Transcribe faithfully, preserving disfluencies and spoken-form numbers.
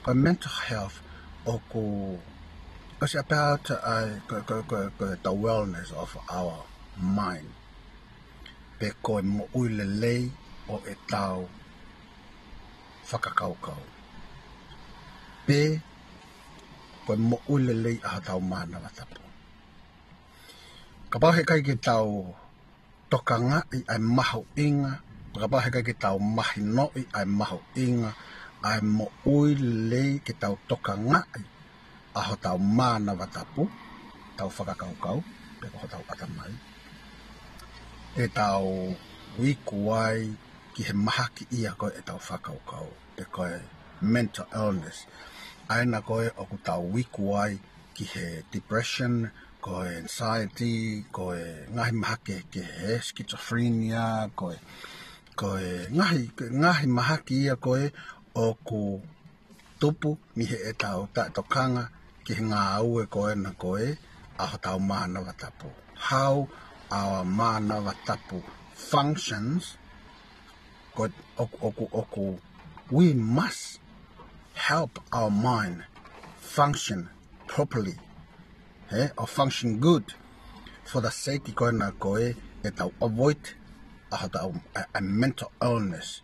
Ko e mental health ʻoku ʻosi about ʻa e, ko, ko, ko, ko e the wellness of our mind. Pe ko e moʻui lelei ʻo ʻetau fakakaukau. Pe ko e moʻui lelei ʻa hotau mānava tapu. Kapau heʻikai ke tau tokangaʻi ʻa e mahuʻinga, kapau heʻikai ke tau mahinoʻi ʻa e mahuʻinga ʻa e moʻui lelei, ke tau tokangaʻi ʻa hotau mānava tapu, tau fakakaukau, pe ko hotau ʻatamai, ʻe tau iku ai ki he mahaki ia ko ē ʻetau fakakaukau, pe ko e mental illness. ʻA ena ko ē ʻoku tau iku ai ki he depression, ko e anxiety, ko e ngaahi mahaki kehekehe, schizophrenia, ko e, ko e ngaahi, ngaahi mahaki ia ko ē ʻoku tupu mei heʻetau taʻetokanga ki he ngāue ko ena ko ē ʻa hotau mānava tapu. How our mānava tapu functions, ko ʻoku, ʻoku, ʻoku, we must help our mind function properly, he, or function good for the sake ko ena ko ē ʻetau avoid ʻa hotau, a, a mental illness.